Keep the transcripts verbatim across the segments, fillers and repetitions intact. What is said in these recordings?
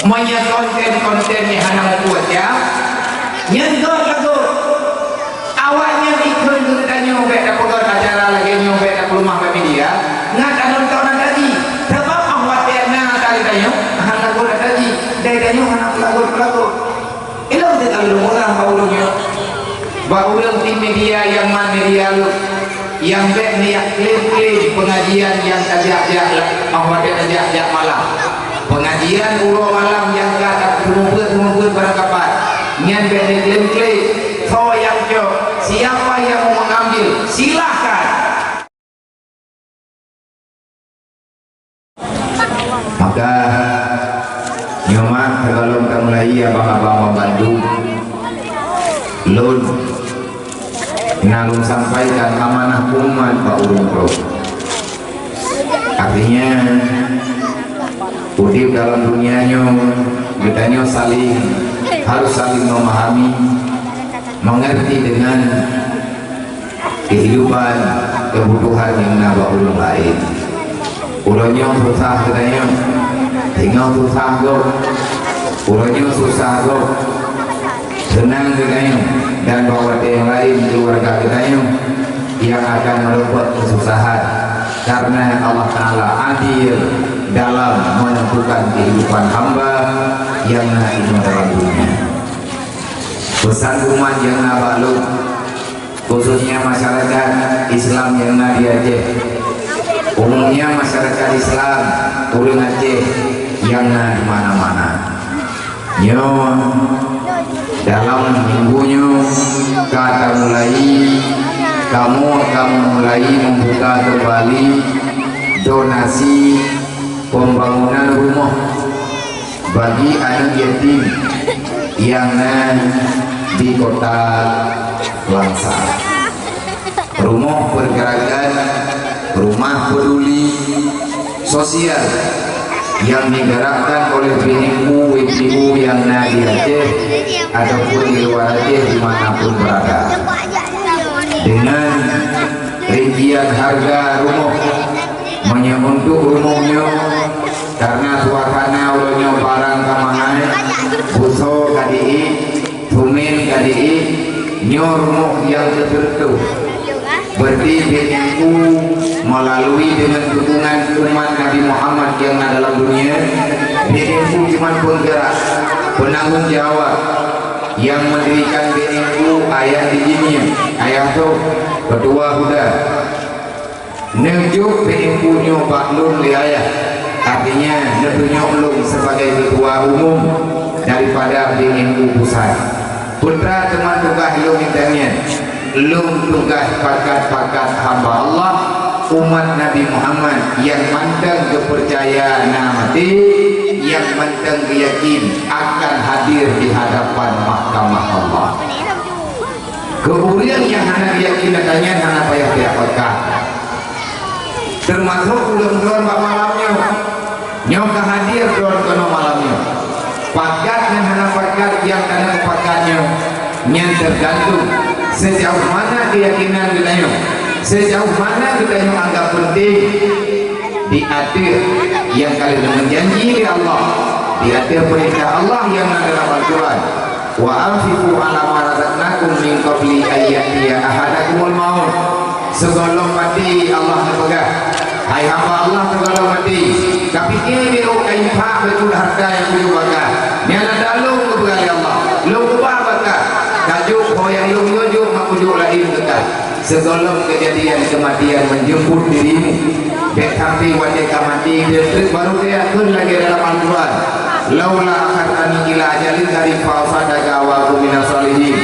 Meunyoe konten-konten nyang hana mupoh jam, nyan göt lagoe. Awaknyan ikheun keu geutanyoe bèk tapeugöt acara lagèe nyoe, bèk tapeuleumah bak media, ngat tanonton ata jih. Sabab 'oh watèe na ata geutanyoe, hana göt ata jih, dan geutanyoe hana peulagoe-peulagoe. Ilôn teuka lôn peugah bak ulôn nyoe, bak ureueng di media nyang man media lôn, nyang bèk neujak klaim-klaim pengajian nyang tajak-jak la-, 'oh watèe tajak-jak malam. Pengajian uroe malam nyang ka taseumeubeuet-seumeubeuet barangkapat, nyan bèk neuklaim-klaim. Soe nyang cok, siapa yang mau mengambil, silahkan. Maka, nyoe mak, sigohlom tamulai, abang-abang bandum, lôn na lôn sampaikan amanah umat bak ureueng droe. Artinya, udép dalam dunia nyoe, geutanyoe saling, harus saling memahami, mengerti dengan kehidupan, kebutuhan nyang na bak ureueng laén. Uroe nyoe susah geutanyoe, singoh susah gob. Uroe nyoe susah gob, seunang geutanyoe, dan bak watèe nyang laén keuluwarga geutanyoe nyang akan meureumpok keususahan, karena Allah Taala adil dalam menentukan kehidupan hamba nyang na inoe dalam dunia. Peusan umat nyang na bak lôn, khususnya masyarakat Islam nyang na di Aceh. Umumnya masyarakat Islam, ureueng Aceh nyang na di mana-mana. Nyoe, dalam minggu nyoe ka tamulai, kamoe ka mulai membuka kembali donasi pembangunan rumah bagi anak yatim nyang na di Kota Langsa. Rumoh pergerakan, rumah peduli sosial yang digerakkan oleh B N U, W P U yang na di Aceh ataupun di luar Aceh dimanapun berada. Dengan rincian harga rumoh, meunyoe untuk rumoh nyoe, karena suasana uroe nyoe barang ka mahai, buso ka diék, sumen ka diék, nyoe rumoh nyang keu sireutôh. Berarti B N U melalui dengan dukungan umat Nabi Muhammad yang na dalam dunia, B N U cuma penggerak, penanggung jawab yang mendirikan B N U ayah di dunia, ayah tu ketua huda. Neujok P M U nyoe bak lôn lé ayah, artinya neutunyok lôn sebagai ketua umum daripada P M U pusat. Peue teuma tugaih lôn intan nyan? Lôn tugaih pakat-pakat hamba Allah, umat Nabi Muhammad nyang mantong geupeucaya na maté, nyang mantong geuyakin akan hadir di hadapan mahkamah Allah. Keu ureuëng nyang hana yakin, gata nyan hana payah piah pakat. Teumasok ulôn droe bak malam nyoe. Nyoe ka hadir droe keunoe malam nyoe. Pakat ngon hana pakat nyang ka na meupakat nyoe, nyan teugantung seujaoh mana keuyakinan geutanyoe, seujaoh mana geutanyoe anggab peunténg di ateueh nyang ka lheueh meujanji lé Allah, di ateueh peurintah Allah nyang na dalam Al-Quran. "Wa anfiqu ala ma razaqnakum min qabli an ya'tiya ahadakumul maut." Sigohlom maté Allah neupeugah, "Hai hamba Allah, sigohlom maté, kapike lé ôk kayém phak beutôi hareuta nyang kujok baka. Nyan ata lôn geupeugah lé Allah, lôn ubah baka. Kajok ho nyang lôn nyoe jok, mak kujok laén baka." Sigohlom keujadian keumatian meunjeumpot dirimu, bék sampai watée ka maté, dan treb barô teuakheun lagée dalam Al-Quran, "Laula akhartani ila ajalin qarib fa asaddaqa wa akun minas shalihin."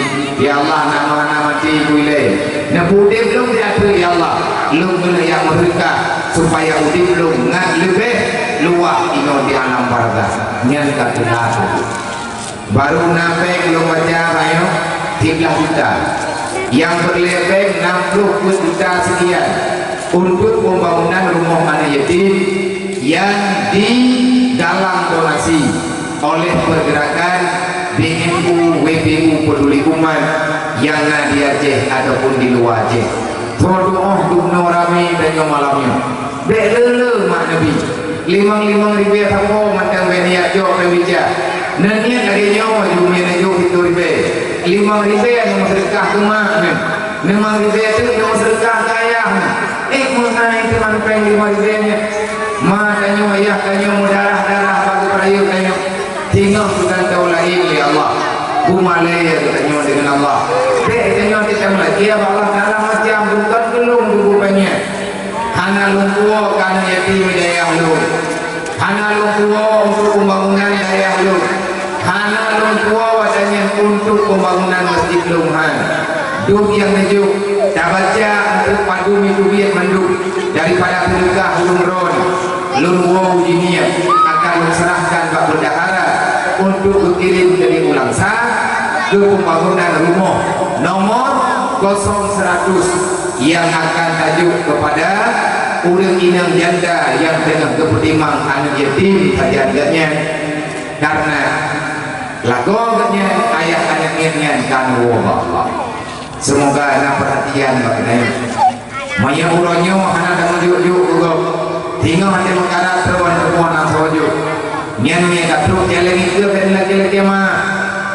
Ya Allah, nama-nama maté ku ilée, neupeuudeb lôn di ateueh, ya Allah, lôn keuneuk jak meuseudekah supaya udeb lôn ngat leubeh luwah inoe di alam barzakh. Nyan ka teungoh. Barô na péng lôn baca bayoe siblaih juta. Nyang peureulée péng nam ploh peuet juta seukian untuk pembangunan rumoh aneuk yatim nyang digalang donasi oleh pergerakan B N U W P U Peduli Umat nyang na di Aceh ataupun di luwa Aceh. Troh tuoh dubnoe ramé tanyoe malam nyoe. Bék le-le mak Nabi. Limong-limong ribèe sapo mantong bèk niat jok peumica. Neuniat lagèe nyoe jumie neujok siplôh ribèe. Limong ribèe neumeuseudekah keu mak nyan. Limong ribèe teuk neumeuseudekah keu ayah nyan. Eh, meuhai teuman pèng limong ribèe nyan. Ma tanyoe, ayah tanyoe meudarah-darah bak geupeurayeuk tanyoe. Singoh geugantoe lahé lé Allah. Beumalèe geutanyoe deungon Allah. Bèk geutanyoe teuka meulakèe bak Allah Taala macam bukon keu lôn geupeupanjang. Hana lôn puwoe keu aneuk yatim di dayah lôn. Hana lôn puwoe untuk pembangunan dayah lôn. Hana lôn puwoe watèe nyan untuk pembangunan masjid lôn, han. Duek nyang neujok, tabaca untuk padum itu biet mandum daripada seudeukah ulôn droe. Lôn woe jih nyan akan lôn seurahkan bak bendahara untuk geukirém dari u Langsa keu pembangunan rumoh nomor kosong seratus nyang akan tajok kepada ureueng inong janda nyang teungoh geupeutimang aneuk yatim sajan geuh nyan, karena lagoe geuh nyan ayah aneuk miet nyan ka neuwoe bak Allah. Seumoga na peurhatian bak geutanyoe. Meunyoe uroe nyoe hana tameujok-jok keu gob, singoh até meukarat troh wan teumpat na soe jok. Nyan meunyoe ka trok jaleng ikeu bèk lakèe-lakèe ma.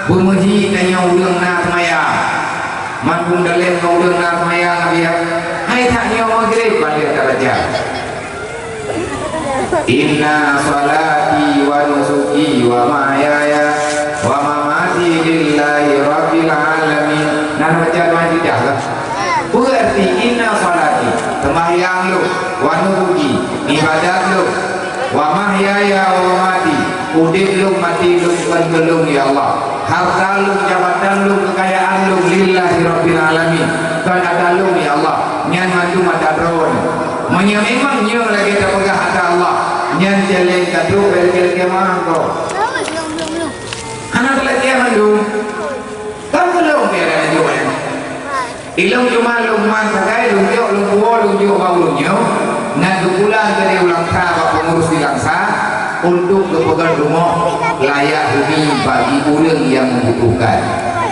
Beumeuhi tanyoe ureueng na seumayang. Mandum dalem ngon ureueng na seumayang, Nabi, ya. Hai that nyoe Maghrib, ban lheueh tabaca. Inna salati wa nusuki wa mahyaya wa mamati lillahi rabbil alamin. Nah, baca doa iftitah lah. Berarti inna salati, sembahyang lôn, wa nusuki, ibadat lôn, wa mahyaya wa mamati, udép lôn, maté lôn, kon keu lôn, ya Allah. Harta lôn, jabatan lôn, keukayaan lôn, lillahi rabbil alamin. Kon ata lôn, ya Allah. Nyan mandum ata Droeneuh. Meunyoe memang nyoe lagèe tapeugah ata Allah, nyan jaleng ka trok bèk lakèe-lakèe ma gob. Hana lakèe mandum. Kan belum dia ada tujuan. Ilôn cuma lôn man sagai lôn jok, lôn puwoe, lôn jok bak ulôn nyoe, nyan geupulang keudéh u Langsa bak peungurus di Langsa untuk geupeugöt rumoh layak huni bagi ureueng nyang membutuhkan.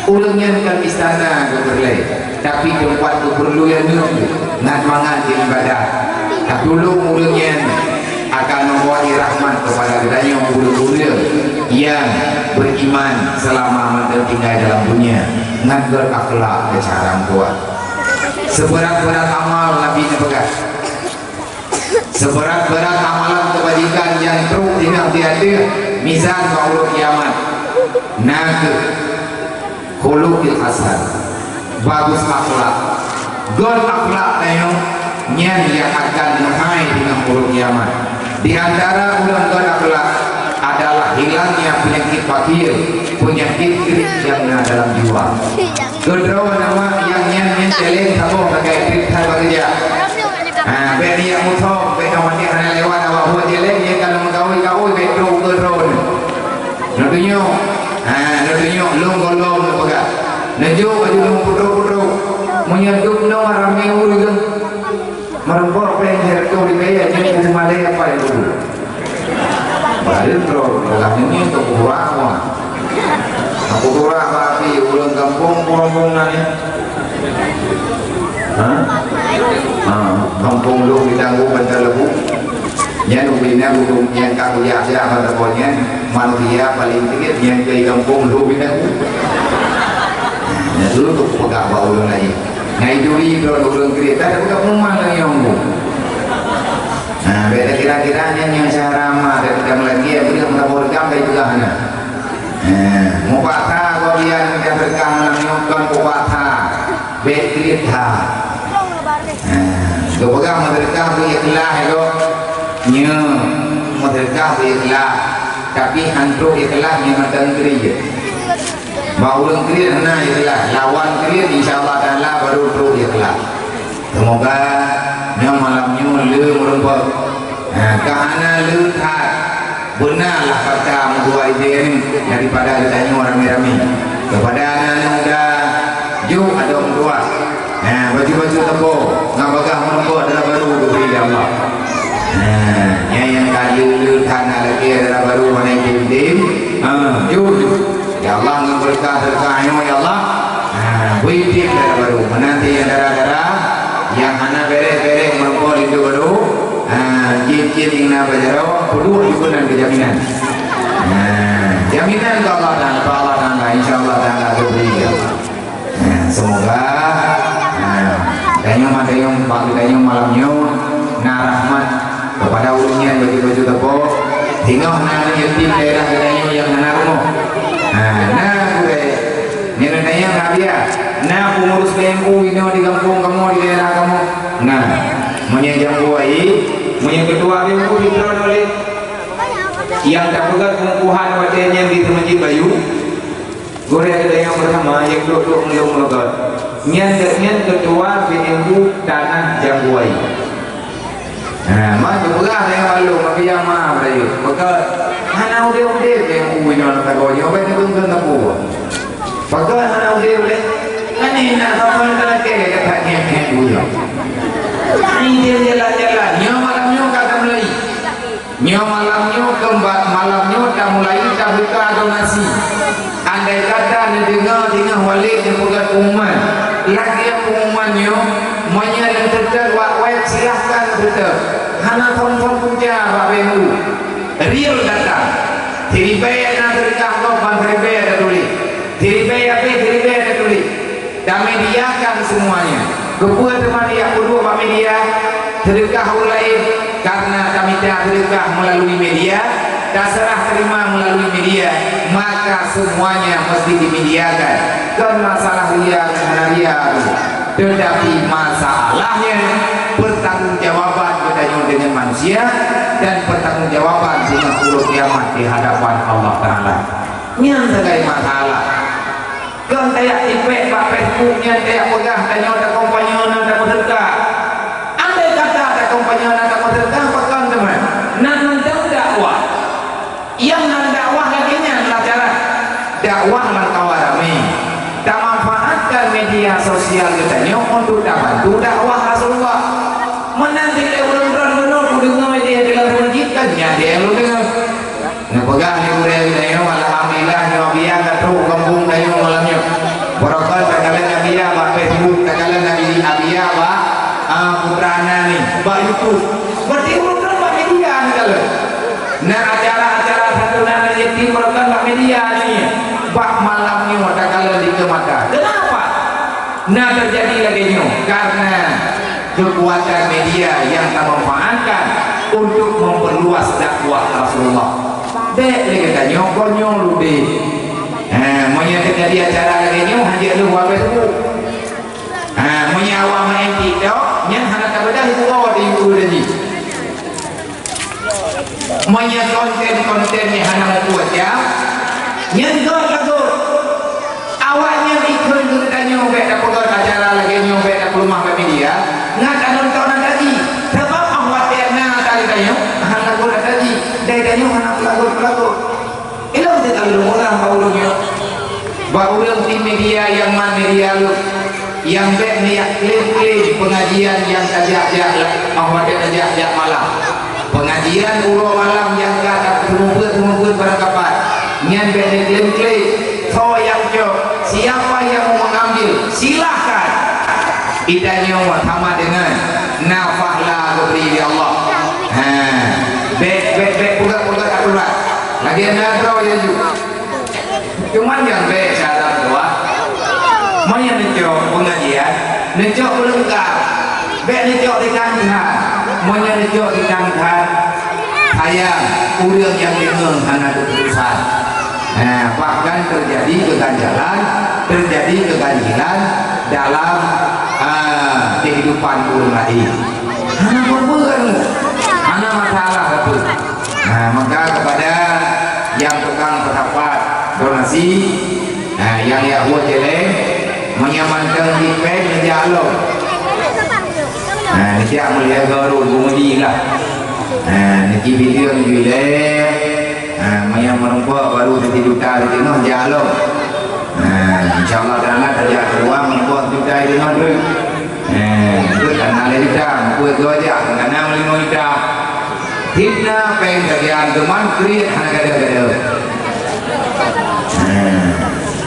Ureueng nyan kon istana geupeureulee, tapi teumpat geupeureulee nyan ngat mangat ibadah. Tatulông ureueng nyan akan memberi rahmat kepada geutanyoe ureueng-ureueng nyang beriman selama mantong tinggai dalam dunia, ngat gèt akhlak keu cara meutuah. Seuberat-berat amal Nabi neupeugah, seuberat-berat amalan keubajikan nyang trok singoh di ateueh mizan bak uroe kiamat, na kheueh khuluqil hasan, bagus akhlak. Gèt akhlak tanyoe nyan nyang akan meuhai teungoh uroe kiamat. Di antara ureueng gèt akhlak adalah hilangnya penyakit fakir, penyakit kriet nyang na dalam jiwa. Keudroe nama nyang nyan nyan celeng saboh sagai kriet that bak geujak. Ha, bèk nyan musoh, bèk ka maté hana lewat awak buet celeng, nyang ka na meugawi-gawi bèk trok keudroe. Neutunyok. Ha, neutunyok lôn gohlom neupeugah. Neujok aju lôn putroe-putroe. Meunyoe dum nyoe ramé ureueng, meureumpok péng hareutoh ribèe, nyoe ureueng malèe apa nyang kudu. Padahai droe, dalam nyoe keu pura apa? Aku pura api ureueng gampông, gampông na nyoe. Ha? Ha, gampông lôn di Tanggu Bantar Lebu. Nyan ubé na ureueng nyang ka kujak-jak mata nyan, manusia paléng kriet nyang keu gampông lôn di Tanggu. Nyan dulu tu peugah bak ureueng laén. Ngai duri droe ureueng kriet, tak ada peugah pengumuman lagi yang umum. Nah, beda kira-kira nyan nyang cara mah, dari kita melaki, yang boleh mengabur gam dari peugah na. Nah, mupaksa kau dia, yang berkah, yang nyokon mupaksa. Bèk kriet that. Ha, geupeugah meuseudeukah beu ikhlas lom. Nyoe, meuseudeukah beu ikhlas. Tapi han trok ikhlas nyoe mantong kriet. Bak ureueng kriet hana ikhlas. Lawan kriet, insya Allah Taala baru trok ikhlas. Seumoga nyoe malam nyoe le meureumpok. Ha, ka hana le that. Beuna lah kata meutuah idéh nyoe daripada geutanyoe ramé-ramé. Kepada aneuk-aneuk muda, jok adoe meutuah. Ha, baju-baju teuko, ngon bagah meurumpok dara barô geubri lé Allah. Ha, nyan nyang ka le-le that na lagèe dara barô hana item-item. Ha, jok, jok. Ya Allah, ngon beureukat-beureukat nyoe, ya Allah. Ha, bri item dara barô. Meunan cit nyang dara-dara, nyang hana bèrèh-bèrèh meurumpok linto barô. Ha, jén-jén nyang na bak jaroe, Dua juga nan kejaminan. Nah, jaminan ke Allah Taala, ke Allah Taala, insya Allah Taala diberi. Nah, semoga, nah, geutanyoe, geutanyoe, bak geutanyoe malam nyoe na rahmat kepada ulun nyan bagi baju tepok. Singoh na aneuk yatim daerah geutanyoe yang hana rumoh. Nah, na gurée. Nyan na nyang Abia. Na pengurus P M U inoe di gampông kamoe, di daerah kamoe. Nah, meunyoe jambu ai, meunyoe ketua P M U dikeue oleh nyang tapeugah pengukuhan watée nyan di Teumajin Bayu, gurée geutanyoe bersama nyang duek-duek meulong-meulong. Nyan, nyan ketua P M U Tanah Jambu Ai. Ha, ma geupeugah lé Abah Lôn, maka ya ma, Abah Lôn. Maka hana udeb-udeb lé ureueng nyoe lam lagoe nyoe, bèk neukheun-kheun sapeue. Pakon hana udeb lé? Kan na sapeue ka lakèe ka that nyét-nyét bunoe. Hai dia jalan-jalan, nyoe malam nyoe ka tamulai. Nyoe malam nyoe keumba-, malam nyoe tamulai tabuka donasi. Andai kata neudeungoe singoh Walid neupeugah pengumuman, lagèe pengumuman nyoe, meunyoe neuteuteuet bak web, silahkan neuteuteuet. Hana thon-thon punca bak P M U. Real data. Siribèe na seudeukah gob ban siribèe tatuléh. Siribèe habéh, siribèe tatuléh. Tamediakan semuanya. Keupeue teuma jak peuduek bak media? Seudeukah ureueng laén, karena tamita seudeukah melalui media, taseurah terima melalui media, maka semuanya mesti dimediakan. Kon masalah ria ngon hana ria tu, tetapi masalahnya pertanggungjawaban geutanyoe deungon manusia dan pertanggungjawaban singoh uroe kiamat di hadapan Allah Taala. Nyan sagai masalah. Kon tajak tipék bak Facebook nyan, tajak peugah tanyoe takompanye na tapeuseudeukah. Andai kata takompanye na tapeuseudeukah, pakon teuma? Na mantong dakwah. Nyang nan dakwah lagèe nyan lah cara. Dakwah lam kawan ramé. Tamanfaatkan media sosial geutanyoe untuk tabantu dakwah Rasulullah. Meunan dilèe ureueng droeneuh kudeungoe di dalam masjid kan nyan di ureueng deungoe. Neupeugah lé gurèe geutanyoe, alhamdulillah, nyoe Abia ka trok gampông tanyoe malam nyoe. Barokon takalon Abia bak Facebook, takalon Abia bak, ah, Putra Nani, bak YouTube. Berarti ureueng bak media takalon. Na acara-acara santunan aneuk yatim barokon bak media nyoe. Bak malam nyoe takalon dikeue mata. Kenapa? Na teujadi lagèe nyoe, karena keukuatan media nyang tamanfaatkan untuk memperluas dakwah Rasulullah. Bèk lé geutanyoe konyol udeb. Ha, meunyoe teujadi acara lagèe nyoe, hanjeuet lheueh u Facebook. Ha, meunyoe awak main TikTok, nyan hana tabeudah ibu awak di ibu tadi. Meunyoe konten-konten nyang hana mupoh jam, nyan göt lagoe. Awak nyan ikheun keu geutanyoe bèk tapeugöt acara lagèe nyoe, bèk tapeuleumah bak media, ngat anonton na tadi. Sabab 'oh watèe na ata geutanyoe, hana lagoe na tadi. Dai tanyoe hana peulagoe-peulagoe. Ilôn teuka lôn peugah bak ulôn nyoe, bak ureueng di media nyang man media lôn, nyang bèk neujak klaim-klaim peungajian nyang tajak-jak la-, 'oh watèe tajak-jak malam. Peungajian uroe malam nyang ka tapeuteumeubuet-teumeubuet barangkapat, nyan bèk neuklaim-klaim. Soe nyang cok, siapa yang mau mengambil, silahkan. Geutanyoe sama dengan na pahala geubri lé Allah. Ha, bèk, bèk, bèk peugöt-peugöt aturan. Lagèe na droe laju. Cuman nyang bèk syarat dua, meunyoe neucok peungajian, neucok peulengkap. Bèk neucok di tangkai. Meunyoe neucok di tangkai, sayang, ureueng nyang deungoe hana teuputosan. Nah, bahkan terjadi keganjalan, terjadi keganjilan dalam, ah, kehidupan ureueng laén. Hana peue-peue, hana masalah sapeue. Nah, maka kepada nyang tukang peusapat donasi, nah, nyang jak buet céléng, meunyoe mantong jipéng, neujak lom. Nah, neujak meuligoe rot, bungli lah. Nah, neuji video, neuji lé. Nah, meunyoe meurumpok baru satu juta di tengah, jak lom. Nah, insya Allah taala tajak keuluwa meurumpok satu juta di tengah tu. Eh, beutôi hana lé juta, meupeue geuh jak, hana meulima juta. Fitnah péng sagian teuma kriet hana gadoh-gadoh. Eh,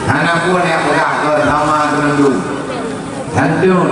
hana pun nyang peugah keu sama keureudu. Santun.